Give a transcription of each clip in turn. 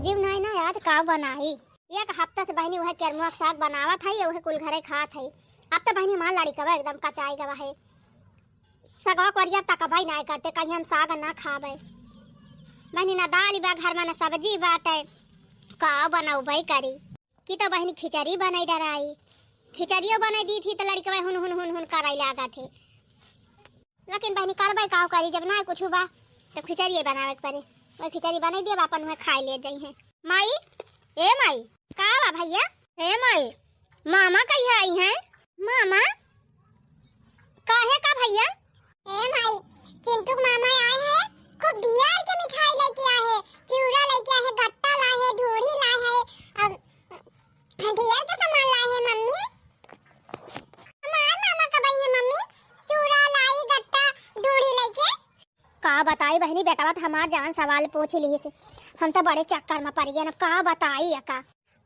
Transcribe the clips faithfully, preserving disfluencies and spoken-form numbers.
जीव नाई ना, आज का बनाई? एक हफ्ता से बहिनी उहे केरमुआ के साग बनावत हई, उहे कुल घरे खात हई। अब त बहिनी हमार लड़िकवा एकदम कचाई गवा है। सगवा कोरिया तकबई नाई करते, कहीं हम साग ना खाबे। बहिनी ना दाल बा घर में, ना सब्जी बाटे, का बनौबे करी? कि तो बहिनी खिचड़ी बनाई डराई। खिचड़ियो बनाई दी थी त लड़िकवा हुन हुन हुन हुन कराई लागत है। लेकिन बहिनी करबे का करी, जब ना कुछ बा तो खिचड़िए बनावे के पड़े। वही खिचड़ी बनाई दिए, अपन उहे खाई ले जाई हैं। माई, ए माई, का बा भैया? ए माई, मामा कहिया आई हैं? मामा, काहे का भैया? ए माई, चिंटू के मामा आए हैं, खूब ढेर के मिठाई लेके आए हैं, चिउरा लेके आए हैं, गट्टा लाए हैं, ढोढ़ी लाए हैं, अब ढेर के सामान लाए हैं मम्मी। हमार मामा कब आई है मम्मी? चूड़ा लाई, गट्टा, ढोढ़ी लेके। का बताई बहिनी, बेटवा त हमार जान सवाल पूछ लिहिस। हम त बड़े चक्कर में पड़ गए। अब का बताई एका?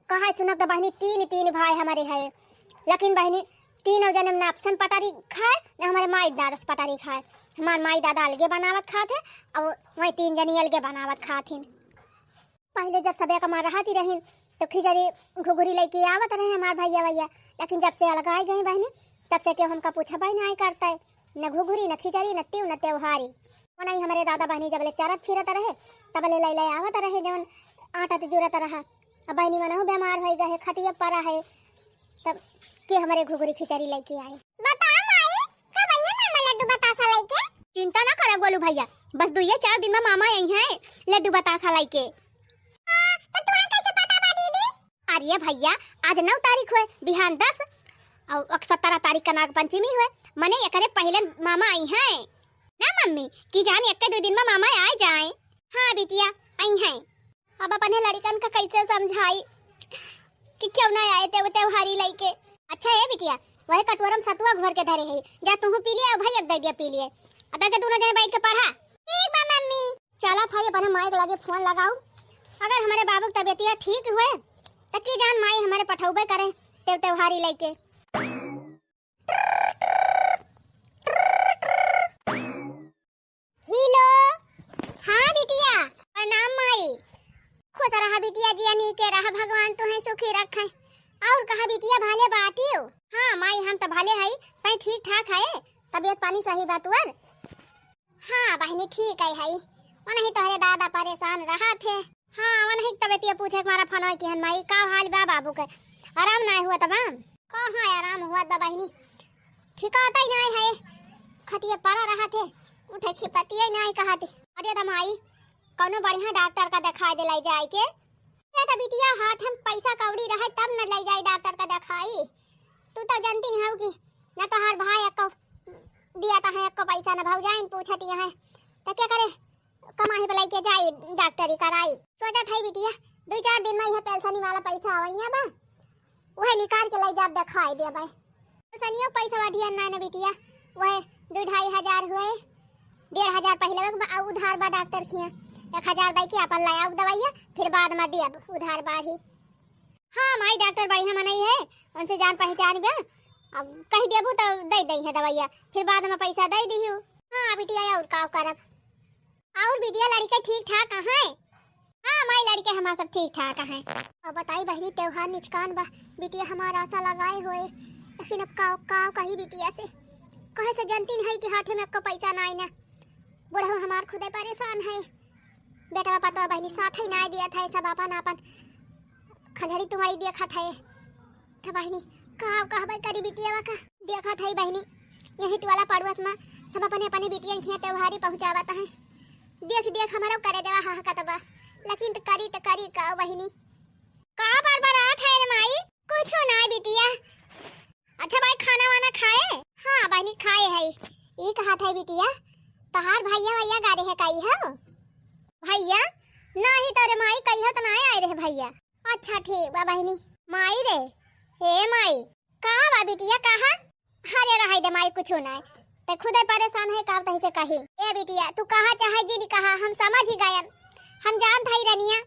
कहा सुनब त बहिनी, तीन, तीन भाई हमरे है, लेकिन बहिनी तीनों जने ना आपसन पटारी खाए, ना हमरे माई दादा से पटारी खाए। हमार माई दादा अलगे बनावत खात है और वही तीन जनी अलगे बनावत खात हैं। पहिले जब सबे कमा रहत ही रहिन, तो खिचड़ी घुघुरी लइके आवत रहे हमार भैया वैया, लेकिन जब से अलगाए गए बहिनी, तब से केहू हमका पूछबे नाई करता है, न घुघुरी, न खिचड़ी, न तिउ, न त्योहारी। ओनही हमरे दादा बहिनी जब ले चरत फिरत रहे, तब ले लइ लइ आवत रहे जवन आटत जुरत रहा। अब बहिनी मनहु बीमार होई गए, खटिया पर है, तब के हमरे घुघुरी खिचड़ी लइके आई? बता माई, कब अइहे मामा लड्डू बतासा लइके? चिंता ना करा गोलू भैया, बस दुइये चार दिन में मामा अइहे लड्डू बतासा लइके। आ, तो तोहे कैसे पता बा दीदी? अरे भैया, आज नौ तारीख हुए, बिहान दस, और सत्रह तारीख का नाग पंचमी हुए, मने एकरे पहले मामा अइहे। ना मम्मी, कि जान एक दो दिन में मामा आ जाए। हाँ बिटिया, अइहे। अब अपने लड़िकन का कैसे समझाई कि क्यों ना आए ते त्योहारी लइके। अच्छा ए बिटिया, वही कटोरा में सतुआ घोर के धरे है, जा तुहू पी लिया, भाई एक दे दिया पी लिए, अब तक दोनों जने बैठ के पढ़ा। ठीक बा मम्मी। चला था अपने माई के लगे फोन लगाऊ, अगर हमरे बाबू के तबियतिया ठीक हुए तो की जान माई हमरे पठौबे करे ते त्योहारी लइके। हेलो। हाँ बिटिया, प्रणाम माई। खुश रहा बिटिया, जिया नीके रहा, भगवान तुहे सुखी रखे। और कहा बिटिया, भले बाटियो? हाँ माई, हम तो भले हई, तै ठीक ठाक है, तबियत पानी सही बा तुअर? हाँ बहिनी, ठीक है, है। ओनही तोहरे दादा परेशान रहा थे। हाँ, ओनही तबियतिया पूछे के मारा फोन किहन माई, का हाल बा बाबू के? आराम नाय हुआ तबा? कहाँ आराम हुआ बा बहिनी? ठिकाता ही नाय है। खटिया पड़ा रहा थे, उठे खिपतिया ही नाय कहा थे। अरे त माई, कौनो बढ़िया डॉक्टर का दिखा दे लाई जाए के। या त बिटिया हाथ में पैसा कौड़ी रहे तब न ले जाए डॉक्टर का दिखाई। तू तो जानती नहीं हो कि न तोहार भाई एको दिया त है, एको पैसा न भौजाइन पूछती है, तो क्या करे? कमाई पे लइके जाई, डॉक्टरी कराई। सोचत है बिटिया, दुई चार दिन में यह पेंशनी वाला पैसा आवइया बा, वह निकाल के लइ जाब, देखाई देबे। पेंशनियो पैसा बढ़िया ना न बिटिया, वह दो ढाई हजार हुए, डेढ़ हजार पहले बा, आ उधार बा डॉक्टर खिया, एक हजार दइ के अपन ले आऊ दवाइया, फिर बाद में देब उधार बाढ़ी। हाँ माई, डॉक्टर बढ़िया मनई है, उनसे जान पहचान बा, अब कही देबू तो दइ दइहे दवाइया, फिर बाद में पैसा दइ दिहू। हाँ बिटिया, और का करब? और बिटिया लड़िके ठीक ठाक हैं? हाँ माई, लड़िके हमार सब ठीक ठाक हैं। अब बताई बहिनी, त्योहार निचकान बा, बिटिया हमार आसा लगाए होए, लेकिन अब का, का कही बिटिया से, कहे से जनती नहीं कि हाथे में एको पैसा नाई ना, बुढ़ऊ हमार खुदे परेशान है, बेटवा पतवा बहिनी साथ ही नाई दिया था, सब अपन अपन खंजड़ी तुम्हारी देखत है। त बहिनी, का कहबे करी बिटिया का? देखत है बहिनी, यही टोला पड़ोस में सब अपने अपने बिटियन के त्योहारी पहुँचावत हैं। देख देख हमरो करे देवा हहकत बा, लेकिन त करी त करी का बहिनी? का बरबरात है रे माई? कुछो ना बिटिया। अच्छा माई, खाना वाना खाए? हाँ बहिनी, खाए है। ई कहत है बिटिया, तहार भैया भैया गारे है कई हो? भैया? नाही त रे माई, कई हो त ना आए रहे भैया। अच्छा ठीक बा बहिनी। माई रे, हे माई, का बा बिटिया, कहा? अरे रहाई दे माई, कुछो नाय, ते खुदे परेशान है का, तही से कही। ए बिटिया, तू कहा चाहे जिन कहा, हम समझ ही गयन, हम जानत हई रनिया,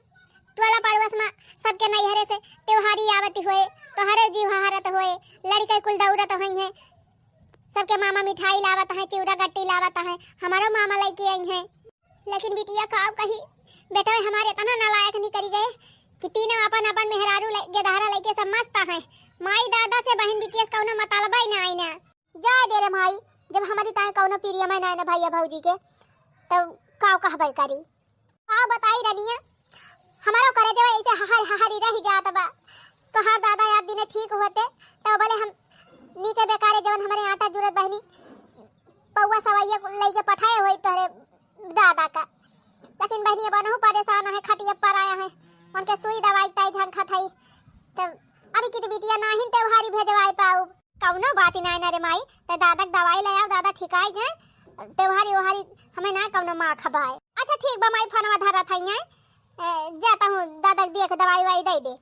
टोला पड़ोस में सबके नैहरे से त्योहारी आवत होए, तोहरे जीव हहरत होए, लड़िके कुल दौड़त होइहें, सबके मामा मिठाई लावत हैं, चिउरा गट्टी लावत हैं, हमारो मामा लइके आई हैं। लेकिन बिटिया का कही, बेटवे हमारे इतना नालायक निकरी गए कि तीनों अपन अपन मेहरारू ले-, गेदहरा लइके सब मस्त हैं। माई दादा से बहिन बिटिया से कउनो मतलबइ नाहीं ना। जाए दे रे माई, जब हमरी ताईं कउनो प्रियमइ नाहीं ना भइया भउजी के, तउ काउ कहबइ करी। काउ बताई रनिया, हमरो करेजवा अइसे हहर हहरी रहि जात बा। तोहार दादा याद दिने ठीक होते, तउ बोले हम नीके बेकारे जवन हमरे आटा जुरत बहिनी, पौवा सवइया लइके पठाए होई तोहरे दादा का। लेकिन बहिनी, अब अनहु परेसान है, खटिया पर आया है, उनके सुई दवाई ताई झंखत है। तब अभी की तो बिटिया नाहिन तेवहारी भेजवाए पाउब। कउनो बात ही नाय ना रे माई, ते दादा के दवाई ले आओ, दादा ठिकाई जाए, तेवहारी ओहारी हमें ना कउनो माँ खबाए। अच्छा ठीक बा माई, फोनवा धरत है, ए, जाता हूँ, दादा के दिया के दवाई वाई दे दे।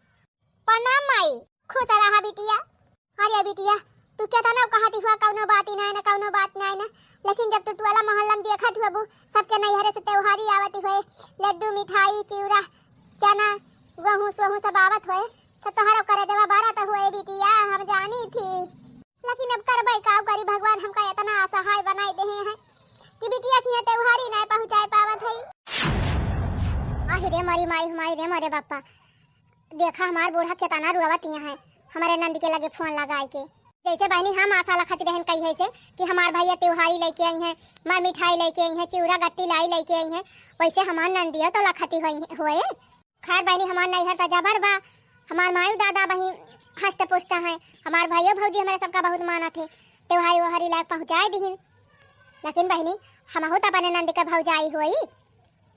प्रणाम माई, खुश रहा बिटिया। अरे बिटिया, तू केतना कहती हुआ कउनो बात ही नाय ना, कउनो बात नाय ना, लेकिन जब तू टोला मोहल्ला में देखत हुआ बू, सबके नैहरे से तेवहारी आवती हुए, लड्डू, मिठाई, चिउरा, चना, गहूँ सोहूँ सब आवत हुए, तो तोहरो करेजवा बरत हुए बिटिया, हम जानी थी। लेकिन अब करबे काउ करी, भगवान हमका इतना असहाय बनाई देहे हैं कि बिटिया के यहाँ तेवहारी नाय पहुँचाए पावत है। आहि रे मोरी माई, माई रे मोरे बापा, देखा हमार बूढ़ा केतना रुआवत यहाँ है, हमरे नंद के लगे फोन लगाए के। जैसे बहिनी हम आशा लखत रहन कही है से कि हमार भइया तेवहारी लइके आई हैं, हमार मिठाई लइके आई हैं, चिउरा गट्टी लाई लइके आई हैं, वैसे हमार नंदियो तो लखती होई, होए। खैर बहिनी, हमार नैहर त जबर बा, हमार मायू दादा बहिन हष्ट पुष्ट हैं, हमार भइयो भौजी हमरे सबका बहुत मानत है, तेवहारी ओहारी लायक पहुँचाए दिहिन। लेकिन बहिनी, हमहू त अपने नंद के भौजाई होई,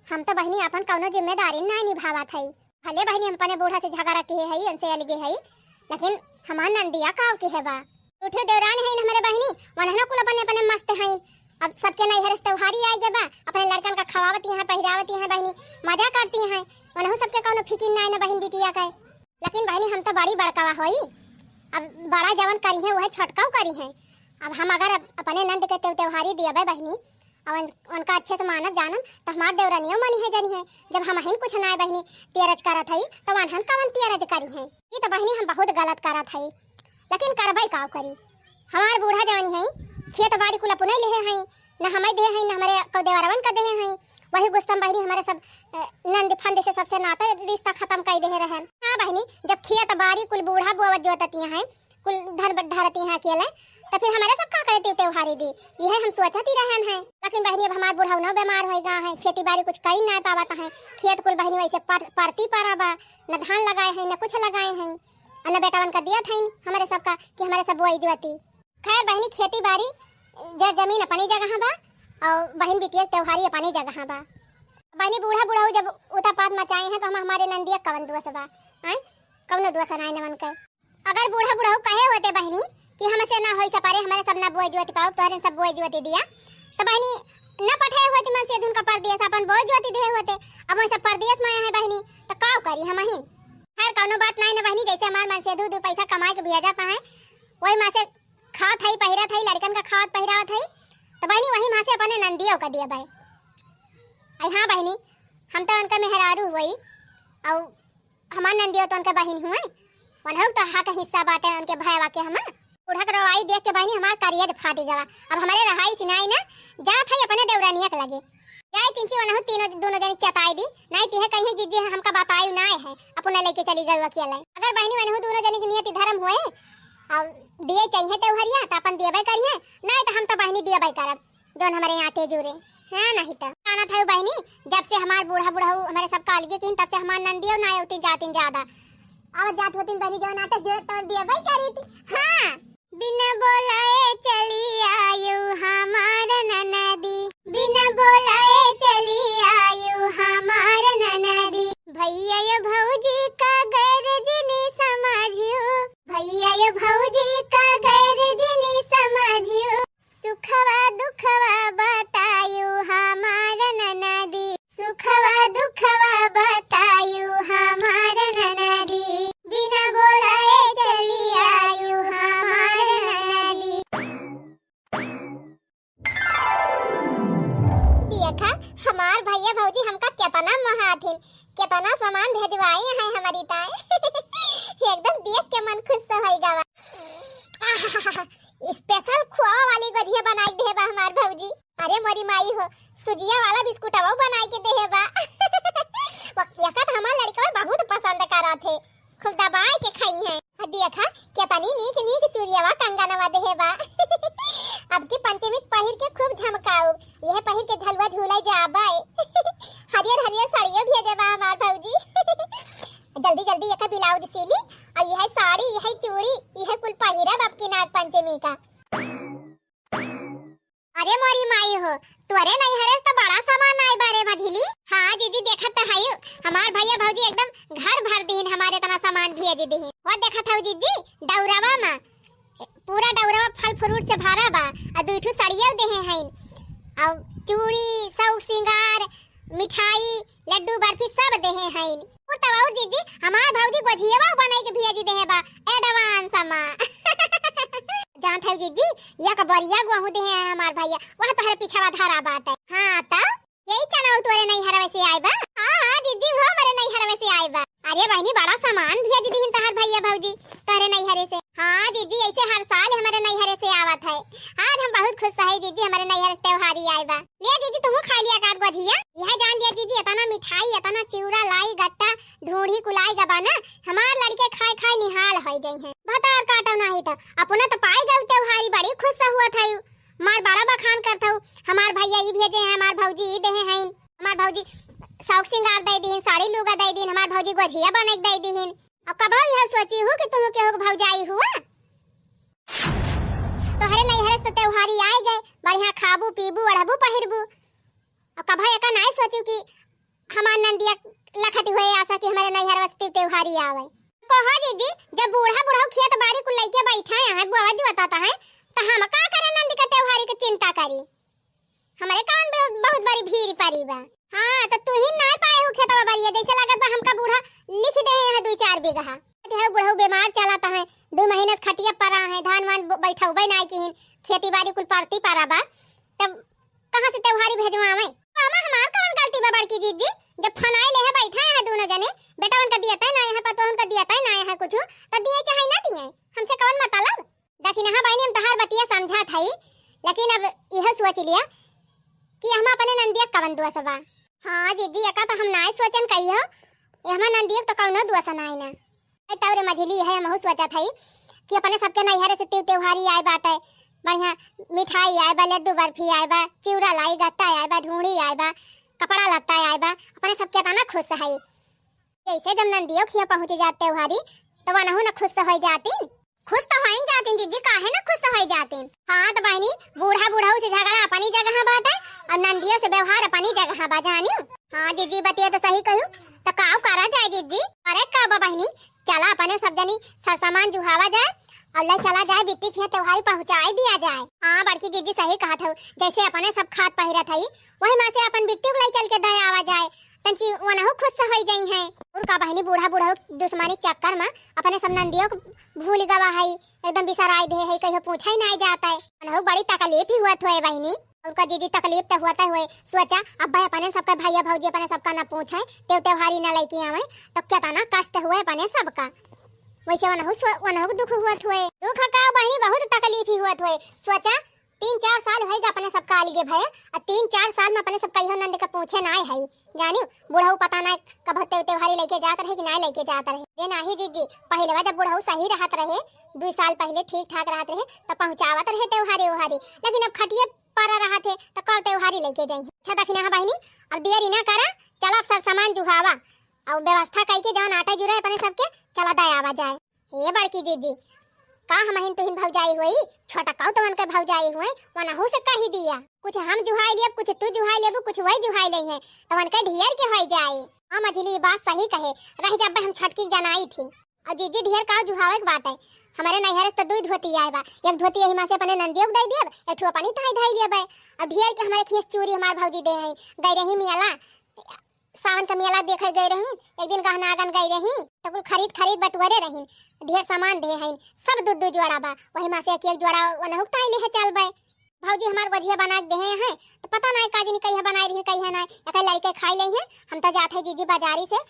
हम तो बहिनी अपन कउनो जिम्मेदारी नाय निभावत हई। भले बहिनी हम अपने बूढ़ा से झगड़ा किहे हई, उनसे अलगे हई, लेकिन हमार नंदिया काव के है बा। उठे देवरान हईन हमरे बहिनी, वनहनो कुल अपने अपने मस्त हईन। अब सबके नैहर से तेवहारी आइ गए बा, अपने लड़कन का खवावत यहाँ, पहिरावत यहाँ बहिनी, मजा करती हैं। वनहु सबके कउनो फिकिर नाय न बहिन बिटिया का। लेकिन बहिनी हम तो बड़ी बड़कावा होई, अब बड़ा जवन करी हैं वह छोटकाऊ करी हैं। अब हम अगर अप-, अपने नंद के तेव-, तेवहारी दियबे बहिनी, अब उन-, उनका अच्छे से मानब जानब, त हमार देवरनियो मनी है जनी है। जब हमहिन कुछ नाय बहिनी तेरज करत हई, त वनहन कवन तेरज करी हैं? ई त बहिनी हम बहुत गलत करत हई, लेकिन करबई काव करी? हमार बूढ़ा जवानी हई, खेत बाड़ी कुल अपने लेहे हई, न हमई देहे हई, न हमरे कौ देवरवन का देहे हई। वही गुस्सा में बहिनी हमरे सब, अ, नंद फंद से सबसे नाता रिश्ता खतम कई देहे रहन। हाँ बहिनी, जब खेत बाड़ी कुल बूढ़ा बोवत जोतती हैं, कुल धन बट धरती हैं अकेले, त फिर हमरे सब का करे तेवहारी दी? यह हम सोचत ही रहन हैं। लेकिन बहिनी अब हमार बुढ़ौनो बीमार होई गा हैं, खेती बाड़ी कुछ कई नाय पावत हैं, खेत कुल बहिनी वैसे पर-, परती परा बा, न धान लगाए हैं, न कुछ लगाए हैं, और न बेटवन का दियत हैं हमरे सब का कि हमरे सब बोई जोती। खैर बहिनी, खेती बाड़ी जर जमीन अपनी जगह बा और बहिन बिटिया तेवहारी अपनी जगह बा। बहिनी बूढ़ा बुढ़ऊ जब उतापात मचाए हैं तो हम हमारे नंदिया कवन दोष बा? हैं? कवनो दोष नाय नवन के। अगर बूढ़ा बुढ़ऊ कहे होते बहिनी कि हमसे ना होई सपारे, हमारे सब ना बोए जोती पाओ, तोहरे सब बोए जोती दिया, तो बहिनी न पठाए होते मनसेधुन का परदेस, अपन बोए जोती दे होते। अब वैसे परदेस में आए हैं बहिनी, तो काव करी हमहिन? खैर कौनो बात नाय ना बहिनी, जैसे हमार मनसेधु दू पैसा कमाए के भेजत है, वही मा से खात हई, पहिरत हई, लड़कन का खावत पहिरावत हई, तो बहिनी वही मा से अपने नंदियों का दिया भाई। आई हाँ बहिनी, हम तो उनका मेहरारू हुई, और हमार नंदियो तो उनका बहिन हुए, वनहु तो हक हिस्सा बाटे उनके भयवा के हमार। बूढ़ा के रोवाई देख के बहिनी हमार करिया फाटी गवा। अब हमारे रहाई सिनाई ना, जात है अपने देवरानिया के लगे। जाए तिनची वनहु तीनों, दोनों जनी चताई दी, नाई तिहे कहीं जिज्जी हमका बताई नाय है, अपने लेके चली गई अकेले। अगर बहिनी वनहु दोनों जनी के नियति धर्म होए, अब दिए चाहिए तेवहरिया, तो अपन दियबे करिए, नाय तो हम तो बहिनी दियबे करब, जौन हमरे आटे जुरे। हाँ, नहीं तो। जानत है बहिनी, जब से हमार बूढ़ा बुढ़ऊ हमरे सब कालिए किन, तब से हमार नंदियो ना होती जातिन ज्यादा। अब जात होतिन बहिनी, जौन आटे जुरे तो दियबे करी थी। हाँ। बिन बोलाए चली आयु हमार ननदी, बिन बोलाए चली आयु हमार ननदी। भैया या भौजी का गरज नी समझियो, भैया या भौजी का गरज नी समझियो। सुखवा दुखवा बतायु हमार ननदी, सुखवा दुखवा बतायु हमार ननदी, बिना बोलाए चली आयु हमार ननदी। देखा, हमार भैया भौजी हमका केतना महाथिन, केतना सामान भेजवाए हैं हमारी ताए। एकदम देख के मन खुश तो होई गवा। आहाहाहा, special खोआ वाली गजिया बनाई दे बा हमार भौजी। अरे मोरी माई हो, सुजिया वाला बिस्कुटवा बनाई के देहे बा। ब्लाउज सिली, अउ इहै साड़ी, इहै चूड़ी, इहै कुल पहिरब अब की नाग पंचमी का। अरे मोरी माई हो, तोरे नैहरे से तो बड़ा सामान आए बारे मझिली। हाँ जीजी, देखत तो हयू, हमार भैया भौजी एकदम घर भर दिहिन, हमारे इतना सामान भेज दिहिन। वो देखत हऊ जीजी, दौरवा मा पूरा दौरवा फल फ्रूट से भरा बा, अउ दुई ठो सड़िया देहे हईन, अउ चूड़ी, सौक सिंगार, मिठाई, लड्डू, बर्फी सब देहे हईन। और तब और जीजी, हमार भौजी गोझियवा बनाई के भेज देहे बा, एडवांस मा। जानत हऊ जीजी, एक बरिया गोहूं देहे हैं हमार भैया, वह तोहरे पिछवा धरा बाटे। हाँ, तब यही चना तोरे नैहरवे से आए बा? हाँ, हाँ, जीजी, वो हमारे नैहरवे से आए बा। अरे बहिनी, बड़ा सामान भेज दिहिन तोहार भैया भौजी तोहरे नैहरे से। हाँ, जीजी, ऐसे हर साल हमारे नैहरे से आवत है। आज हम बहुत खुश है, जीजी, हमारे नैहर से त्योहारी आए बा। ले, जीजी, तुहू खा लिया का गोझिया। यह जान लिया, जीजी, इतना मिठाई, इतना चिउरा, लाई, गट्टा, ढूंढी, कुलाई गबा ना, हमार लड़के खाए खाए निहाल होई जाई हैं। भतार काटो नाही तो, अपना तो पाई गऊ त्योहारी, बड़ी खुश हुआ था। मार बड़ा बखान करत हऊ, हमार भैया ई भेजे हैं, हमार भौजी ई देहे हैं, हमार भौजी सौक सिंगार दे दीहिन, साड़ी लूगा दे दीहिन, हमार भौजी गोझिया बने के दे दीहिन। अब कबहू यह सोची हू कि तुहू केहू के भौजाई हुआ? तोहरे नैहरे से तो त्योहारी आए गए, बढ़िया खाबू, पीबू, ओढ़बू, पहिरबू। अब कबहू एका नाय सोचू कि हमार नंदिया लखत हुए आशा कि हमारे नैहर वस्ती त्योहारी आवे। कहो जीजी, जब बूढ़ा बुढ़ऊ खेत बाड़ी कुल लइके बैठा हैं, बोवा जोतत हैं, तो हम का करे नंद के त्योहारी के चिंता करी? हमारे कौन ब-, बहुत बड़ी भीड़ पड़ी बा। हाँ, तो तू ही ना पाए हो खेतवा बाड़िया, जैसे लागत बा हमका बूढ़ा लिख दे हैं यहाँ दुई चार बीघा। कहते हैं बुढ़ऊ बीमार चलत हैं, दो महीने से खटिया परा हैं, धान वान ब-, बैठउबे नाई किहिन, खेती बाड़ी कुल परती परा बा, तब कहाँ से त्योहारी भेजवावे? हमा हमार कौन गलती बा बड़की जीजी, जब फनाई लेहे बैठा यहाँ दोनों जने, बेटा उनका दिया तय ना यहाँ, पतोह उनका दिया तय ना यहाँ कुछ, तो दिए चाहे ना दिए, हमसे कौन मतलब? दखिनहा बहिनी, हम तहार बतिया समझत हई, लेकिन अब इहो सोच लिया कि हम अपने नंदिया कवन दोष बा। हाँ जीजी, एका तो हम नाय सोचन कहियो, ये हमार नंदिया तो कौनो दोष नाय ना। ए तौरे मझिली है, हमहू सोचत हई कि अपने सबके नैहरे से तीज त्योहारी आए बाटे, बढ़िया मिठाई आए बा, लड्डू बर्फी आए बा, चिउरा लाई गट्टा आए बा, ढूंढी आए बा, कपड़ा लत्ता आए बा, अपने सबके तना खुश हई। जैसे जब नंदियो खिया पहुँच जात त्योहारी, तो वनहु न खुश होई जातिन। खुश तो होइन जातिन जीजी, काहे न खुश होई जातिन? हाँ तो बहिनी, बूढ़ा बुढ़ऊ से झगड़ा अपनी जगह बाटे और नंदियो से व्यवहार अपनी जगह बा, जानियो। हाँ जीजी, बतिया तो सही कहू। तो काव करा जाए जीजी? अरे का बा बहिनी, चला अपने सब जनी सरसामान जुहावा जाए और ले चला जाए बिट्टी खिया त्योहारी पहुँचाए दिया जाए। हाँ बड़की जीजी सही कहत हऊ, जैसे अपने सब खात पहिरत हई, वही मा से अपन बिट्टी को ले चल के दे आवा जाए। तंची वनहु खुश होई जाई हैं। और का बहिनी, बूढ़ा बूढ़ा दुश्मनी के चक्कर में अपने सब नंदियों को भूल गवा है, एकदम बिसराई दे है, कहियो पूछा ही नहीं जाता है। वनहु बड़ी तकलीफ ही हुआ थोए बहिनी। और का जीजी, तकलीफ तो होता हुए, सोचा अब भाई अपने सबका भैया भौजी अपने सबका न पूछे, तेव त्योहारी न लेके आवे, तो कितना कष्ट हुए अपने सबका। वैसे वनहु स्व-, वनहु दुख हुआ थोए, दुख का बहिनी बहुत तकलीफ ही हुआ थोए। सोचा तीन चार साल होइगा अपने सबका अलगे भये, आ तीन चार साल में अपने सबका इहो नंद के पूछे नाय है, जानियो, बुढ़ऊ पता नाय कब ते-, त्योहारी लेके जात रहे कि नाय लेके जात रहे। रे नाही जीजी, पहिले जब बुढ़ऊ सही रहत रहे, दुई साल पहिले ठीक ठाक रहत रहे, तब पहुँचावत रहे त्योहारी उहारी, लेकिन अब खटिए पर रहत है, तो कब त्योहारी लेके जाई? अच्छा दखिनहा बहिनी, अब देरी ना करा, चला अब सर सामान जुहावा, और व्यवस्था कई के जौन आटा जुरा अपने सबके चला दे आवा जाए। ए बड़की जीजी, का हमहिन तुहिन भौजाई होई? छोटकाऊ तो उनके भौजाई हुए, वनहू से कही दिया। कुछ हम जुहाई लेब, कुछ तू जुहाई लेबू, कुछ वही जुहाई लेई है, तो उनके ढियर के होई जाए। हाँ मझिली, बात सही कहे, रह जाबे हम छोटकी जनाई थी। और जीजी ढियर का जुहावे के बात है, हमारे नैहर से तो दुई धोती आए बा, एक धोती यही मा से अपने नंदियों को दे दियब, एक ठो अपनी ताई धाई लेबे। अब ढियर के हमारे खीस चूरी हमार भौजी दे हैं, गई रही मेला, सावन का मेला देखे गए रही, एक दिन गहना आगन गए रही, तो कुल खरीद खरीद बटुअरे रही, ढेर सामान दे हैं, सब दू दू जोड़ा बा, वही मा से एक एक जोड़ा वनहुक ताई ले चलबे। भौजी हमार गोझिया बना के देहे हैं, तो पता नहीं का जनी कहिया बनाई रही, कहिया नहीं, एक लड़के खाई ले हैं। हम तो जात है जीजी बाजारी से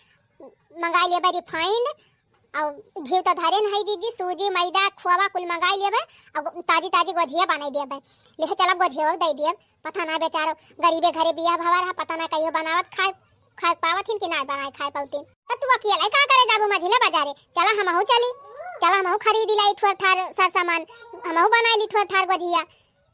मंगाई लेबे refined, और घी तो धरे नहीं जीजी, सूजी, मैदा, खोवा कुल मंगाई लेबे, और ताजी ताजी गोझिया बनाई देबे। ले चलब गोझिया दे दिए, पता ना बेचारो गरीबे घरे बियाह भवा रहा, पता ना कहियो बनावत खाए, खाए पावत हिन कि ना बनाए खाए पावतिन। तब तू अकेले का करे जाबू मझिला बाजारे? चला हमहू चली, चला हमहू खरीदी लाई थोर थार सर सामान, हमहू बनाई ली थोर थार गोझिया।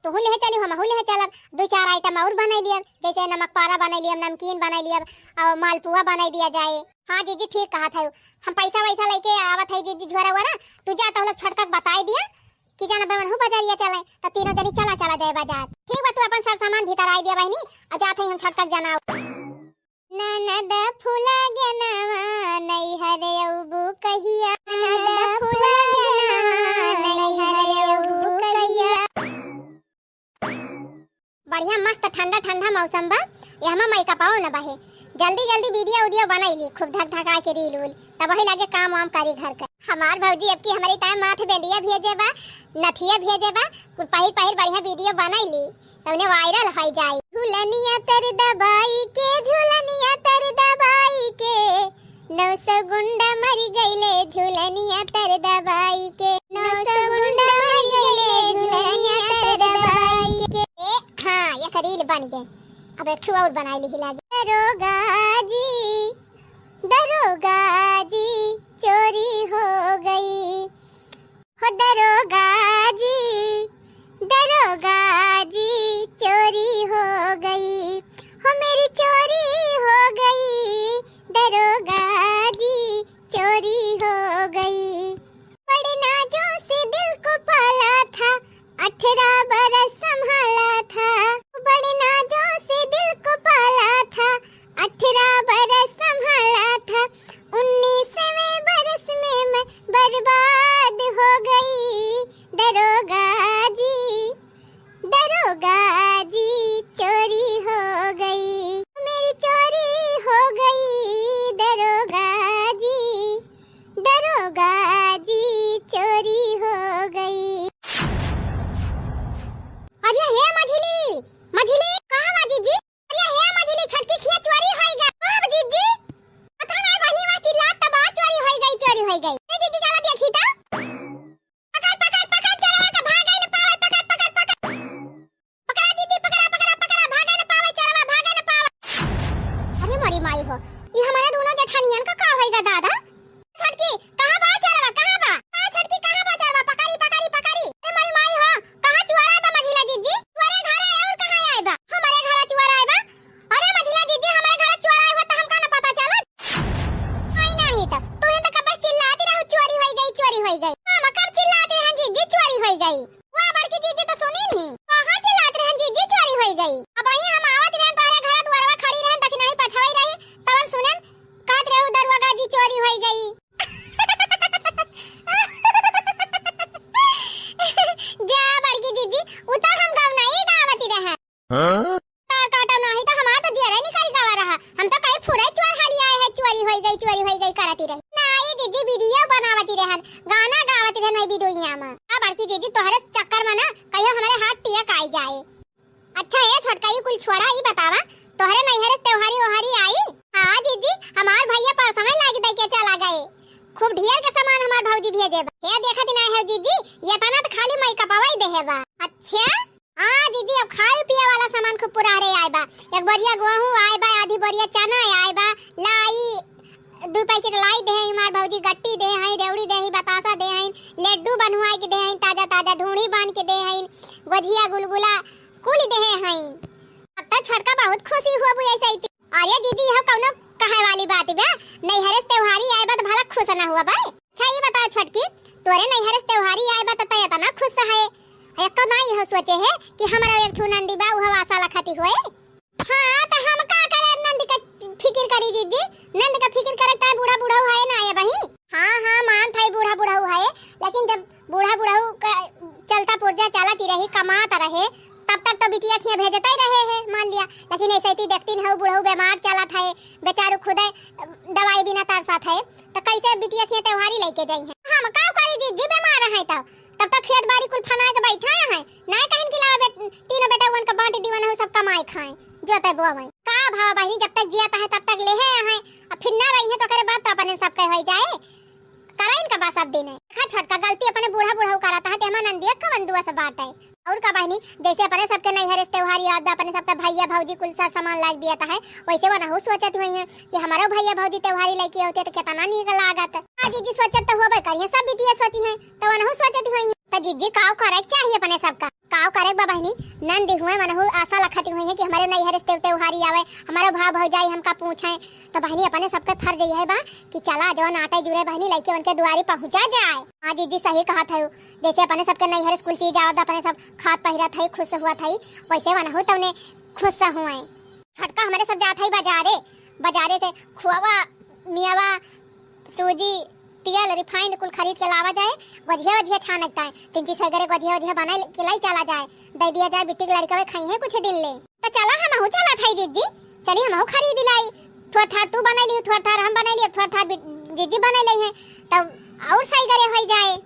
तुहू लेहे चली, हमहू लेहे चलब। दुइ चार item और बनाइ लियब, जैसे नमक पारा बनाइ लियब, नमकीन बनाइ लियब, और मालपुआ बनाइ दिया जाए। हाँ जीजी, ठीक कहत है। हम पैसा वैसा लइके आवत है जीजी, झोरा वोरा। तू जा, तो हम लोग छोटका के बताइ दिया कि जाना बहन हूँ बजरिया चले, तो तीनों जनी चला चला जाए बाजार। ठीक बा, तू अपन सर सामान भीतर आइ दिया बहिनी, और जात है हम छोटका के जनाओ। ननद फुला गनवा नैहर अउबू कहिया, ननद फुला गनवा नैहर अउबू कहिया। बढ़िया मस्त ठंडा ठंडा मौसम बा, यहमा मई का पाओ न बहे। जल्दी जल्दी video उडियो बनाइ ली, खूब धक धका के reel उल, तब वही लगे काम वाम करी घर का। हमार भौजी अब की हमरी ताए माथ बेंदिया भेजे बा, नथिया भेजे बा, कुल पहिर पहिर बढ़िया video बनाइ ली, तउने viral होइ जाई। झुलनिया तर दबाई के, झुलनिया तर दबाई के, नौ सौ गुंडा मरि गइले झुलनिया तर दबाई के, नौ सौ गुंडा मरि गइले झुलनिया तर दबाई के। ए, हाँ, एक reel बन गए। अब एक ठो और बनाइ ली लागे। दरोगा जी, दरोगा जी, चोरी हो गई। हो दरोगा जी, दरोगा जी, चोरी हो गई, हो मेरी चोरी हो गई, दरोगा जी, चोरी हो गई। बड़े नाजों से दिल को पाला था, अठारह बरस संभाला था। बड़े नाजों से दिल को पाला था, अठारह बरस संभाला था, उन्नीसवें बरस में मैं बर्बाद हो गई। दरोगा जी, दरोगा जी, चोरी हो गई, मेरी चोरी हो गई। दरोगा जी, दरोगा जी, चोरी हो गई। अरे हे मझिली, मझिली, कहाँ बा जीजी? अरे हे मझिली, छोटकी खिया चोरी होइगा। कब जीजी? पता नाहीं बहिनी, वहाँ चिल्लात त बा, चोरी होइगा, चोरी होइगा। ए जीजी, चला देखी त। पकड़, पकड़, पकड़, चोरवा के भागे न पावे, पकड़, पकड़, पकड़। पकड़ा जीजी, पकड़ा, पकड़ा, पकड़ा, भागे न पावे, चोरवा भागे न पावे। अरे मोरी माई हो, ई हमारे दोनों जेठानियन का का होइगा दादा? छोटकी, कहाँ बा चोरवा, कहाँ बा? ए छोटकी, कहाँ बा चोरवा? पकड़ी, पकड़ी, पकड़ी। ए मोरी माई हो, कहाँ चोर आए बा मझिला जीजी? तोरे घर आए और कहाँ आए बा? हमारे घर चोर आए बा। अरे मझिला जीजी, हमारे घर चोर आए हो तो हमका न पता चलत? आई नाही तो, तू ही तो कब से चिल्लाती रहू, चोरी होई गई, चोरी होई गई। हम कब चिल्लाती रहन जीजी, चोरी होई गई? वाह बड़की जीजी तो सुनी नहीं। कहाँ चिल्लात रहन जीजी, चोरी होई गई? अब वही हम आवत रहन तोहरे घर दुआरवा खड़ी रहन, दखिनही पछवई रही, तवन सुनन कहत रहू दरोगा जी चोरी होई गई। जा बड़की जीजी, उ तो हम गवनाई गावती रहे। हाँ? तार काटो नाही तो हमार तो जियरे निकल गवा रहा। हम तो कहीं फुरे चोर हाली आए हैं, चोरी होई गई, चोरी होई गई करती रही। नाही जीजी, video बनावती रहन, गाना गावती रहन वही videoया में। आ बड़की जीजी, तोहरे चक्कर में ना कहियो हमारे हाथ टियक आई जाए। अच्छा ए छोटका, ई कुल छोड़ा, ई बतावा, तोहरे नैहरे से त्योहारी ओहारी आई? हाँ जीजी, हमार भैया परसवे लाग दे के चला गए। खूब ढेर के सामान हमार भौजी भेजे बा। हे देखत ना है जीजी, ये तना तो खाली मेकअपवा ही देहे बा। अच्छा? हाँ जीजी, अब खाए पिए वाला सामान खूब पुराहरे आए बा। एक बोरिया गेहूं आए बा, आधी बोरिया चना आए बा, लाई, दू पैकेट लाई देहे हमार भौजी, गट्टी देहे हैं, रेवड़ी देहे हैं, बतासा देहे हैं, लड्डू बनवाए के देहे हैं, ताजा ताजा ढूंढी बांध के देहे हैं, गोझिया गुलगुला कुल देहे हैं। अब तो छोटका बहुत खुशी हुआ बुआ ऐसे ही। अरे जीजी, यह कौनो कहे वाली बात बा? नैहरे से त्योहारी आए बा तो भला खुश ना हुआ बा? अच्छा ये बताओ छोटकी, तोरे नैहरे से त्योहारी आए बा तो तै इतना खुश है, एक ना यह सोचे है कि हमारा एक ठो नंदी बा, उह आशा लखती होए? हाँ, तो हम का करे नंद के फिकिर करी जीजी? नंद के फिकिर करे ताई बूढ़ा बूढ़ा है ना ये बही। हाँ, हाँ, मान थाई बूढ़ा बूढ़ा है, लेकिन जब बूढ़ा बूढ़ा का चलता पुर्जा चलत ही रही, कमात रहे, तब तक तो बिटिया खिया भेजता ही रहे है, मान लिया। लेकिन ऐसे ही देखती नहीं, बूढ़ा बीमार चलत है, बेचारू खुदे दवाई बिना तरसत है, तो कैसे बिटिया खिया त्योहारी लेके जाई है? हम का करी जीजी, बीमार है तो तब तक खेत बाड़ी कुल फना के बैठा है, ना कहीं कि लावा बे-, तीनों बेटा उनका बांट दीवन हो, सब कमाए खाए, जोते बोवे। का भाव बहिनी, जब तक जियत है तब तक लेहे है, अब फिर ना रही है तो करे बात तो अपने सब के हो जाए, कराइन का बा सब दिन है। देखा छोटका, गलती अपने बूढ़ा बूढ़ा करत है, ते हमार नंदिया कवन दुआ से बात है। और का बहिनी, जैसे अपने सबके नैहर से त्योहार याद, अपने सबके भैया भौजी कुल सर सामान लाग दिया है, वैसे वनहु सोचत हुई है कि हमारो भैया भौजी त्योहारी लेके होते तो कितना नीक लागत। हाँ जीजी, सोचत तो होबे करिए, सब बिटिया सोची है, तो वनहु सोचत हुई है। तो जीजी, काव करे के चाहिए अपने सबका? का आउ करे बा बहिनी, नंदी हुए मनहु आशा लखती हुई है कि हमरे नैहर से तेव-, त्योहारी आवे, हमरो भाव भौजाई हमका पूछे। तो बहिनी, अपने सबके फर्ज यह बा कि चला जौन आटे जुरे बहिनी, लइके उनके दुआरी पहुँचा जाए। हाँ जीजी, सही कहत है, जैसे अपने सबके नैहर से कुल चीज आवत, अपने सब खात पहिरत है, खुश हुआ था, वैसे वनहु तौने खुश हुए। छोटका हमरे सब जात है बाजारे, बाजारे से खोवा, मेवा, सूजी, तेल, refined कुल खरीद के लावा जाए। गोझिया वोझिया छानक ताए, तीन चीज सैगरे गोझिया वोझिया बनाए के लाई चला जाए, दे दिया जाए बिट्टी के लड़कवे खाई है कुछ दिन ले। तो चला हमहू चला था जीजी, चली हमहू खरीद लाई। थोड़ थार तू बनाई ली, थोड़ थार हम बनाई ली, थोड़ थार बि-, जीजी बनाई ली है, तब और सैगरे हो जाए।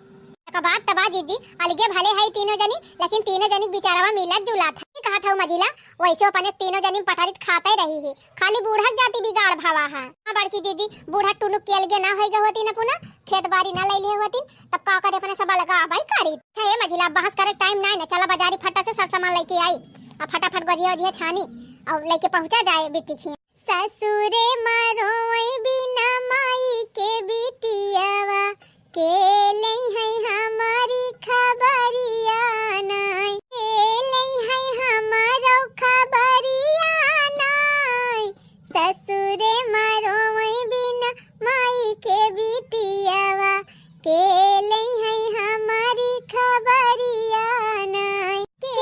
एक बात तबा जीजी, अलगे भले है तीनों जनी, लेकिन तीनों जनी के बिचारवा मिलत जुलत है। कहा था मझिला, वैसे अपने तीनों जनी पटारित खाते रही है, खाली बूढ़ा के जाति बिगाड़ भावा है। हाँ बड़की जीजी, बूढ़ा टुनुक के अलगे ना होई गए होती ना पुना, खेत बारी ना ले लिए होती, तब का करे अपने सब अलगा आबाई करी। अच्छा ए मझिला, बहस करे टाइम नहीं ना, चला बाजारी फटा से सब सामान लेके आई, अब फटाफट गोझिया ओझिया छानी और लेके पहुँचा जाए बिट्टी खिया। ससुरे मरोई बिना माई के बिटियावा, के लई है हमारी खबरिया नाई, के लई है हमारो खबरिया नाई। ससुरे मरोई बिना माई के बिटियावा, के लई है हमारी खबरिया नाई, के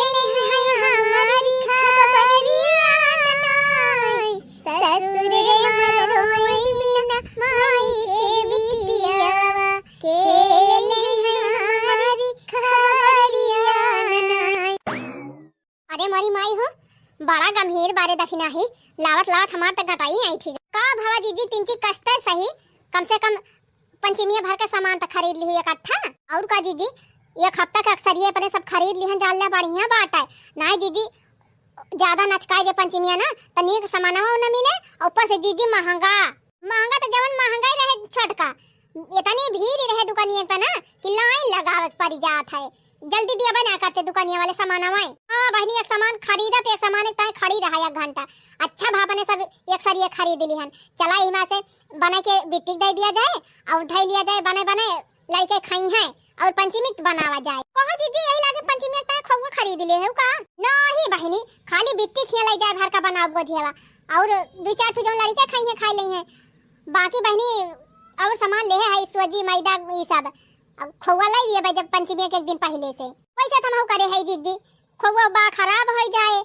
लई है हमारी खबरिया नाई। ससुरे मरोई बिना माई के बिटियावा, के लई है हमारी खबरिया नाई। अरे मोरी माई हो, बड़ा गंभीर बारे दखिना ही, लावत लावत हमार त गटाई आई थी। का भवा जीजी, तिनची कष्ट सही, कम से कम पंचमिया भर के सामान त खरीद लिही इकट्ठा। और का जीजी, एक हफ्ता के अक्सरिये अपने सब खरीद लिहन, जान ले बढ़िया बात है। नाई जीजी, ज्यादा नचकाए जे पंचमिया ना, त नीक सामानवा न मिले, और ऊपर से जीजी महंगा, महंगा त जवन महंगा ही रहे छोटका, इतनी भीड़ रहे दुकानियन पे ना कि लाइन लगावे के पड़ी जात है, जल्दी दिया बना करते दुकानिया वाले सामान आवे। हाँ बहनी, एक सामान खरीदत एक सामान एक ताई खड़ी रहा एक घंटा। अच्छा भाव अपने सब एक सरिये खरीद लिहन। चला इमा से बने के बिट्टी दे दिया जाए और धई लिया जाए बने बने लड़के खाई हैं और पंचमी के बनावा जाए। कहो जीजी, यही लागे पंचमी एक ताई खौआ खरीद ले है का? नहीं बहनी, खाली बिट्टी खिया ले जाए भर का बनाओ गोझियावा और दो चार ठो जो लड़के खाई हैं खा ले हैं। बाकी बहनी और सामान लेहे है, सोजी, मैदा, ई सब। अब खोवा लाई दिए बा जब पंचमी के एक दिन पहले से। वैसे तो हमहू करे है जीजी, खोवा बा खराब हो जाए,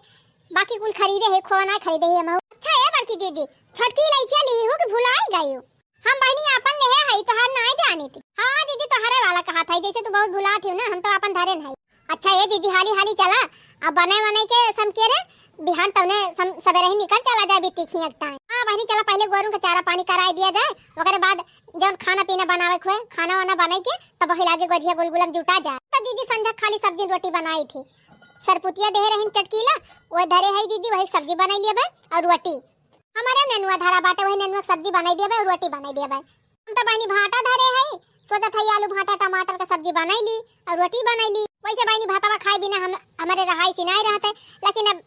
बाकी कुल खरीदे है, खोवा ना खरीदे है हमहू। अच्छा ए बड़की जीजी, छोटकी इलायचिया लिही हो कि भुलाई गई हो? हम बहनी आपन लेहे है, तोहार ना जानी थी। हाँ जीजी, तोहरे वाला कहा था, जैसे तू बहुत भुलात हो ना, हम तो आपन धरे नहीं। अच्छा ए जीजी, हाली हाली चला, अब बने वने के समके रे, बिहान तौने सम-, सबेरे ही निकल चला जाए बिट्टी खियक ताई। हाँ बहनी, चला पहले गोरू के चारा पानी कराई दिया जाए, ओकरे बाद जौन खाना पीना बनावे के होए, खाना वाना बनाई के तब वही लागे गोझिया गुलगुलम जुटा जाए। तो जीजी संझा खाली सब्जी रोटी बनाई थी, सरपुतिया देहे रहीन चटकीला, वो धरे है जीजी, वही सब्जी बनाई लिए बे और रोटी। हमारे नेनुआ धरा बाटे, वही नेनुआ के सब्जी बनाई दिया बे और रोटी बनाई दिया बे। हम तो बहनी भाटा धरे है, सोचत है आलू भाटा टमाटर का सब्जी बनाई ली और रोटी बनाई ली। वैसे बहनी भातवा खाए बिना हम, हमारे रहाई सिनाए रहते, लेकिन अब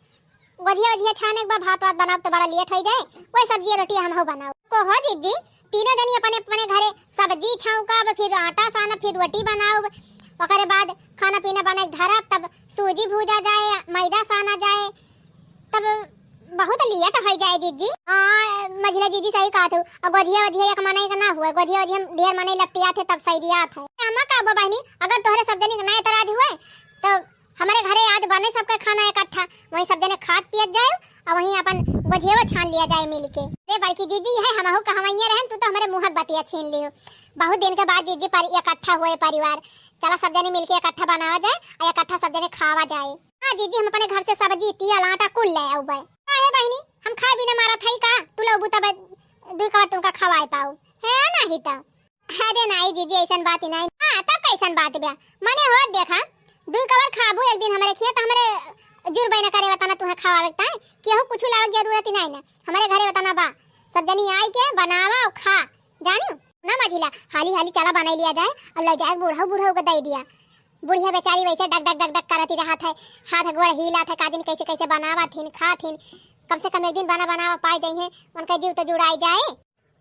गोझिया ओझिया छाने के बाद भात वात बनाओ तो बड़ा लेट हो जाए, वही सब्जी रोटी हम हो बनाओ। को हो जीजी, तीनों जनी अपने अपने घरे सब्जी छौंकब, फिर आटा सानब, फिर रोटी बनाओ, ओकरे बाद खाना पीना बने के धरब, तब सूजी भूजा जाए, मैदा साना जाए, तब बहुत लेट हो जाए जीजी। हाँ, मझिला जीजी सही कहत हो। अब गोझिया ओझिया एक मनई के ना हुए, गोझिया ओझिया ढेर मनई लपटियात है तब सैरियात है। हमा का बा बहनी, अगर तोहरे सब जनी के ना एतराज हुए तो हमारे घरे आज बने सबके खाना इकट्ठा, वहीं सब जने खात पियत जाए और वहीं अपन गोझिया छान लिया जाए मिल के। रे बड़की जीजी, यह हमहू कहवैया रहन, तू तो हमारे मुँह के बतिया छीन लियो। बहुत दिन के बाद जीजी पर इकट्ठा हुए परिवार, चला सब जने मिल के इकट्ठा बनावा जाए और इकट्ठा सब जने खावा जाए। हाँ जीजी, हम अपने घर से सब्जी, तेल, आटा कुल ले आउबे। काहे बहिनी, हम खाए बिना मारत हई का? तू लउबू तब दुई कवर तुमका खवाए पाऊ। है नाही त। अरे नाही जीजी, ऐसन बात ही नाही। हाँ, तब कैसन बात बा? मने हो देखा, दुई कवर खाबू एक दिन हमरे खिया त हमरे जुरबे न करे वतना तुहे खवावे के ताई। केहू कुछ लावे के जरूरत ही नाही ना। हमरे घरे वतना बा। सब जनी आई के बनावा और खा। जानियो? ना मझिला, हाली हाली चला बनाई लिया जाए और ले जाए बूढ़ऊ बूढ़ऊ के दे दिया। बुढ़िया बेचारी वैसे डग डग डग डग करत ही रहत है, हाथ गोड़ हिलत है, का दिन कैसे कैसे बनावत हिन, खात हिन। कम से कम एक दिन बना बनावा पाए जाइए, उनका जीव तो जुड़ाई जाए।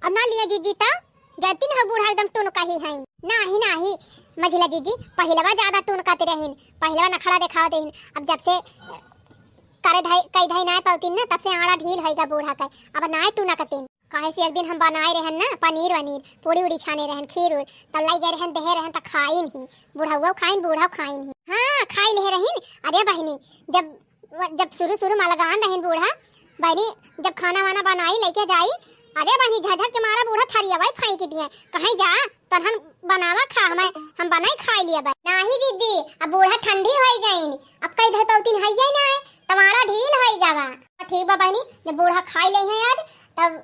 अब ना लिए जीजी तो जतिन हो बूढ़ा एकदम टुन कही है। नाही नाही, मझिला जीजी, पहिलवा ज्यादा टुनकत रहिन, पहिलवा नखड़ा देखावत रहिन। अब जब से करे धई, कई धई नाय पौतिन ना, तब से आड़ा ढील होइगा बूढ़ा के। अब नाय टुनकतिन। काहे से एक दिन हम बनाए रहन ना, पनीर वनीर, पूड़ी उड़ी छाने रहन, खीर उर, तब लाई गए रहन, देहे रहन, त खाइन ही। बुढ़ऊ खाइन, बूढ़ा खाइन ही। हाँ, खाई ले रहिन। अरे बहिनी, जब, जब शुरू शुरू मलगान रहिन बूढ़ा, बहिनी, जब खाना वाना बनाई लेके जाई, अरे बहिनी, झझक के मारा बूढ़ा थरियावा ही फेंक दिए, कहीं जा, तनहन बनावा खा, हमें, हम बनाई खाई लिया बा। नाही जीजी, अब बूढ़ा ठंडी होई गईन, अब कई धई पौतिन हइये ना, तमारा ढील होई गवा। ठीक बा बहिनी, जब बूढ़ा खाई ले हैं आज, तब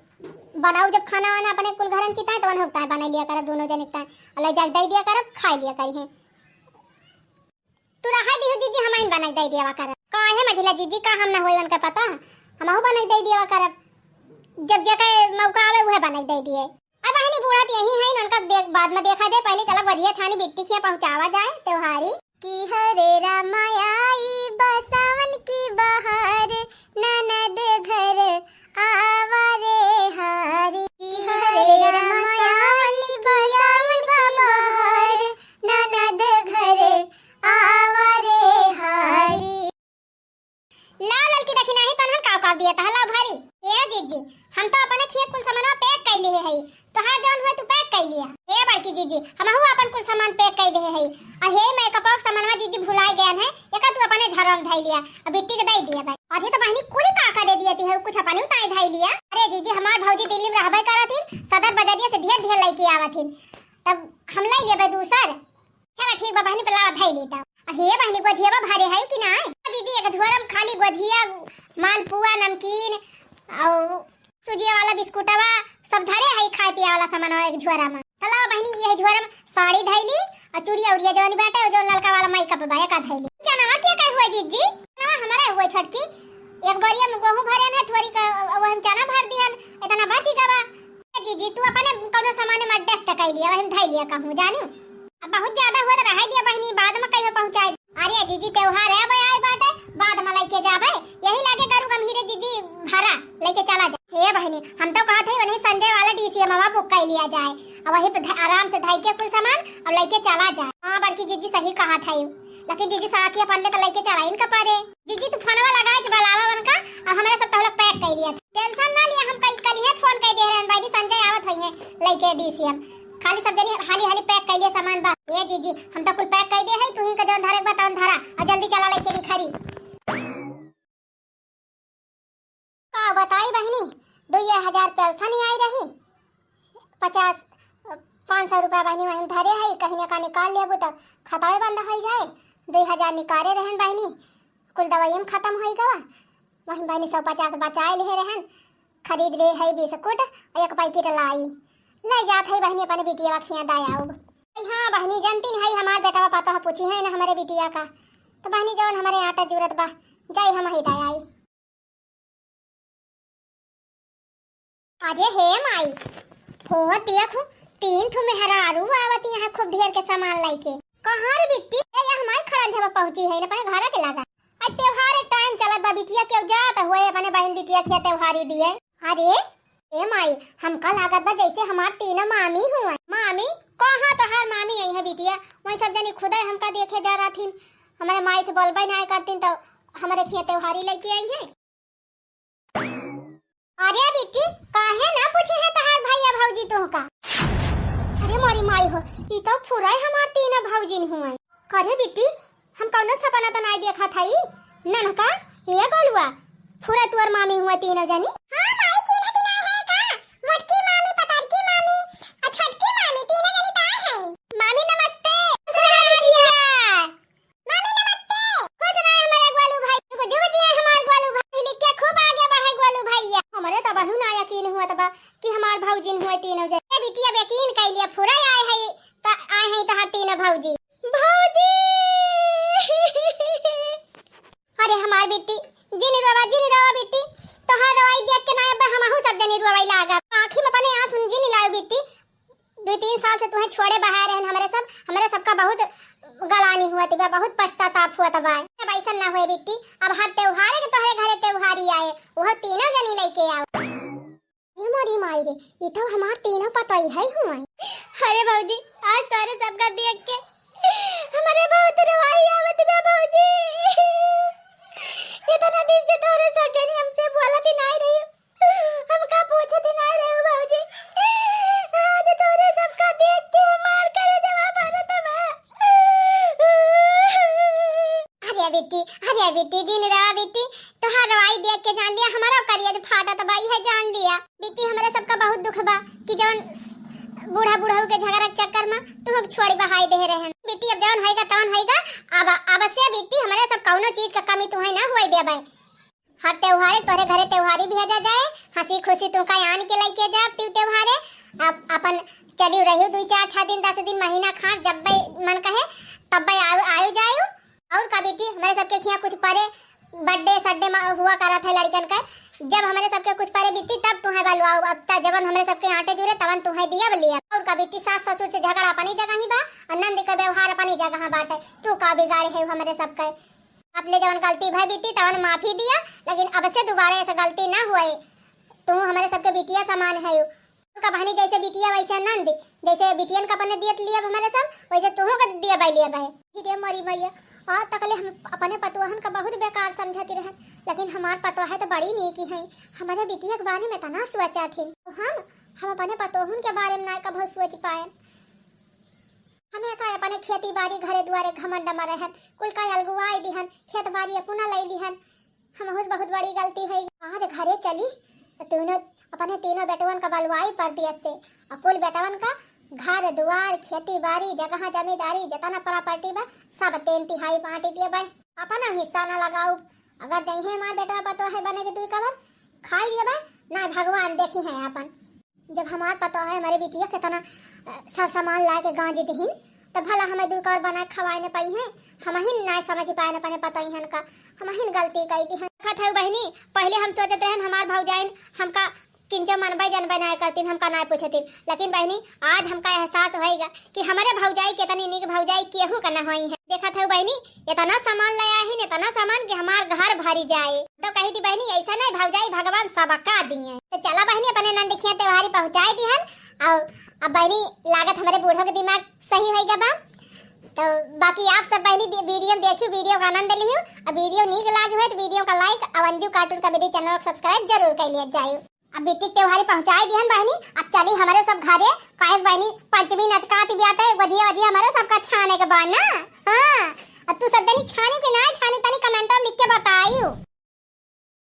बनाऊ जब खाना वाना अपने कुल घरन की ताई, तो उन्हें उतार बनाई लिया करब दोनों जने की ताई, और ले जाके दे दिया करब, खाई लिया करी हैं। तू रहा दिहु जीजी, हम आइन बनाई दे दिया करब। काहे मझिला जीजी, का हम ना होई उनका पता, हमहू बनाई दे दिया करब, जब जेका मौका आवे उहे बनाई दे दिए। अब बहिनी बूढ़ा तो यही है, उनका देख, बाद में देखा जाए, पहले चला गोझिया छानी बिट्टी खिया पहुँचावा जाए त्योहारी। कि हरे रामा आई बा सावन की बहार, ननद घर आवा रे हारी। कि हरे रामा आई बा सावन की बहार, ननद घर आवा रे हारी। लाओ ललकी देखी नाही तनहन काव काव दिया तहा लाओ भारी। ए जीजी, हम तो अपने खेत कुल सामानवा पैक कर लिए है, तोहार जवन हुए तू पैक कर लिया। ए बड़की जीजी, हमहू अपन कुल सामान पैक कर दे है। आ हे मेकअप के सामानवा जीजी भुलाए गया है, एका तू अपने झरवा में धई लिया, अब बिट्टी के दे दिया भाई। अरे तो बहिनी कुली का का दे दिया ती है, कुछ अपने उताई धई लिया। अरे जीजी, हमार भौजी दिल्ली में रहबे करत हिन, सदर बजरिया से ढेर ढेर लेके आवत हिन, तब हम ले लेबे दूसर। चला ठीक बा बहिनी, पहला धई लेता। आ हे बहिनी, गोझियावा भरे है कि ना? दीदी, एक झोरा में खाली गोझिया, मालपुआ, नमकीन और सुजिया वाला बिस्कुटवा सब धरे है, खाए पिए वाला सामान एक झोरा में। चला बहिनी, ये झोरा में साड़ी धैली और चूड़िया उड़िया जवन बाटे, जो ललका वाला मेकअप बा, एका धैली। चनवा के का हुआ जीजी? चनवा हमारा हुआ छोटकी, एक बोरिया में गेहूं भरे है, थोड़ी का वो हम चना भर दिहन, इतना बची गवा। ए जीजी, तू अपने कौनो सामान में adjust कर लिया, वही में धई लिया कहूँ, जानियो। अब बहुत ज्यादा हुआ तो रह दिया बहिनी, बाद में कहियो पहुँचाए। अरे जीजी, त्योहार है, अब आए बाटे, बाद में लेके जाबे। यही लागे गरु गंभीरे जीजी, भरा लेके चला जा। ए बहिनी, हम तो कहत है वही संजय वाला डीसीएमवा बुक कर लिया जाए, और वही पे ध-, आराम से धई के कुल सामान और लेके चला जाए। हाँ बड़की जीजी सही कहत है, लेकिन जीजी सड़किया पर ले तो लेके चला इनका परे। जीजी, तू फोनवा लगा के बुलावा उनका, और हमारे सब तहलक पैक कर लिया। टेंशन ना लिया, हम कल, कल ही फोन कर दे रहन बानी, संजय आवत होई है लेके डीसीएम। खाली सब जनी हाली हाली पैक कर लिया सामान बा। ए जीजी, हम तो कुल पैक कर दे है, तू ही का जौन धरे के बा तौन धरा, और जल्दी चला लेके निखरी। का बताई बहिनी, दुइये हजार पेंशन ही आई रही, पचास, पाँच सौ रुपया बहिनी वहीं धरे है, कहीं ना कहीं निकाल लेबू तो खतवे बंद हो जाए। दुई हजार निकाले रहन बहिनी, कुल दवाई में खत्म हो गवा। वहीं बहिनी सौ पचास बचाए ले रहन, खरीद ले है बिस्कुट, एक पैकेट लाई, ले जात है बहिनी अपने बिटिया खिया दे आउब। हाँ बहिनी, जनती नहीं है हमार बेटवा पतोह पूछी है ना हमारे बिटिया का, तो बहिनी जौन हमारे आटा जरूरत बा, जाई हम ही दे आई। अरे हे माई, हो देखो, तीन ठो मेहरारू आवत यहाँ खूब ढेर के सामान लेके। कहाँ रे बिट्टी? ए, ये हमारी खड़न झबा पहुँची है, अपने घर के लगा। आज त्योहार के टाइम चलत बा, बिटिया केहू जात हुए अपने बहन बिटिया खिया त्योहारी दिए। अरे ए माई, हमका लागत बा जैसे हमार तीनों मामी हुआ। मामी? कहाँ तोहार मामी आई है बिटिया? वही सब जनी खुदे हमका देखे जा रहथिन, हमारे माई से बोलबे ना करतीन तो हमारे खिया त्योहारी लेके आई है। अरे बिट्टी, काहे ना पूछे है तहार भैया भौजी तोहका? अरे मोरी माई हो, ई तो फुराई हमार तीनों भौजिन हुआ। करे बिट्टी, हम कौनो सपना तो नाई देखत हई। ननका, ए गोलुआ, फुरा तुअर मामी हुआ तीनों जनी। हाँ माई, चिन्हत ना है का? मोटकी मामी, पतरकी मामी, आ छोटकी मामी, तीनों जनी तो आए हैं। मामी नमस्ते। खुश रहा बिटिया। मामी नमस्ते। खुश रहे हमारे गोलू भाई। जुग जुग जिए हमार गोलू भाई। लिख के खूब आगे बढ़े गोलू भैया। हमरे तो बहु ना यकीन हुआ तबा कि हमार भौजिन हुए तीनों जने। ए बिटिया, अब यकीन कर लिया, फुरा आए है, त आए हैं तहार तीनों भौजी। भौजी। अरे हमार बिट्टी, जिन रोवा, जिन रोवा बिट्टी। तोहार रोवाई देख के ना अब हमहू सब जनी रोवाई लागा। आँखी में अपने आंसू जिन लाओ बिट्टी। दो तीन साल से तुहें छोड़े बहाए रहन हमरे सब, हमरे सबका बहुत गलानी हुआ बा, बहुत पछताताप हुआ बा। अब ऐसा ना हुए बिट्टी, अब हर त्योहार के तोहरे घरे त्योहारी आए, वह तीनों जनी लेके आओ। ये मोरी माई रे, ये तो हमार तीनों पतोई है हुआ। अरे भौजी, आज तोरे सबका देख के हमरे बहुत रोवाई आवत बा भौजी। इतना दिन से तोहरे सब जनी हमसे बोलत ही नाहीं रही, हमका पूछत ही नाहीं रही भौजी। आज तोहरे सबका देख के हमार करेजवा भरत बा। अरे बिट्टी, अरे बिट्टी, जिन रहा बिट्टी, तोहार रोवाई देख के जान लिया, हमारा करेज फाटत बा, इहे जान लिया। बिट्टी, हमरे सबका बहुत दुख बा कि जवन बूढ़ा बुढ़ऊ के झगड़ा के चक्कर में तू छोड़ी बहाई दे रहन। बिट्टी, अब जवन होइगा तवन होइगा, अब, अब से बिट्टी हमरे सब कौनो चीज का कमी तुहैं ना हुए देबै। हर त्योहारे तोहरे घरे त्योहारी भेजा जाए, हँसी खुशी तुहका आन के लइके जाब तू त्योहारे। अब अपन चलिउ रहिउ दुइ चार छह दिन, दस दिन, महीना खान, जब्बै मन कहे तब्बै आयु, आयु जायु। और का बिट्टी, हमरे सबके खियाँ कुछ परे birthday सड्डे में हुआ करत है लड़कन का, जब हमरे सबके कुछ परे बिट्टी तब तुहैं बलवाउ। अब त जवन हमरे सबके आटे जुरे तवन तुहैं दिया बलिया। और का बिट्टी, सास ससुर से झगड़ा अपनी जगह ही बा और नंद का व्यवहार अपनी जगह बाटे। तू का बिगाड़े है हमरे सबके? अपने जवन गलती भई बिट्टी तवन माफी दिया, लेकिन अब से दोबारा ऐसा गलती ना हुए। तू हमरे सबके बिटिया समान है। का बहनी, जैसे बिटिया वैसे नंद, जैसे बिटियन का अपने दियत लियब हमरे सब, वैसे तुहू का दिया बाई लियब है। अरे मोरी मैया, आज तकले हम अपने पतोहन का बहुत बेकार समझती रहन, लेकिन हमार पतोह तो बड़ी नीकी है, हमरे बिटिया के बारे में तना सोचा थी। हम, हम अपने पतोहन के बारे में ना कभो सोच पाए। हमेशा अपने खेती बारी घरे दुआरे घमंड में रहन, कुल का अलगुआई दिहन, खेत बारी अपना ले लिहन। हमहू से बहुत बड़ी गलती हुई। आज घरे चली तो तीनों, अपने तीनों बेटवन का बलवाई परदेस से, और कुल बेटवन का घर दुआर, खेती बारी, जगह जमींदारी, जितना property बा, सब तीन तिहाई बांट दिए बा। अपना हिस्सा ना लगाऊ। अगर जइहे हमार बेटवा पतोह है बने के दुई कबर, खाई लिए बा, ना भगवान देखी है अपन। जब हमार पतोह है, हमरे बिटिया कितना, अ, सर सामान ला के गांज दिहिन, तब भला हमें दुई कबर बना के खवाए न पाई हैं। हमहिन ना समझ पाए न अपने पतोहन का, हमहिन गलती कई दी हैं। देखत है बहिनी, पहले हम सोचत रहन हमार भौजाइन हमका किंचो मनबे जनबे ना करतीन, हमका ना पूछतीन, लेकिन बहिनी आज हमका एहसास होइगा कि हमरे भौजाई कितनी नीक भौजाई केहू का ना होई है। देखत है बहिनी, इतना सामान ले आहिन, इतना सामान कि हमार घर भरी जाए। तो कही थी बहिनी, ऐसा नहीं भौजाई, भगवान सबका दिए। तो चला बहिनी, अपने नंद खिया त्योहारी पहुँचाई दिहन। और अब बहिनी, लागत हमरे बूढ़ो के दिमाग सही होइगा बा। तो बाकी आप सब बहिनी दे-, video देखियो, video का आनंद लियो। अब video नीक लागी हुए तो video का like और अंजू cartoon comedy channel को subscribe जरूर कर लिया जाए। अब बिट्टी के त्योहारी पहुँचाई दिहन बहिनी, अब चली हमरे सब घरे। काहे बहिनी, पंचमी नजकात बाटे, वजिया वजिया हमरे सबका छाने के बा ना। हाँ, अब तू सब जनी छानी के ना छानी, तनी comment में लिख के बताइयो।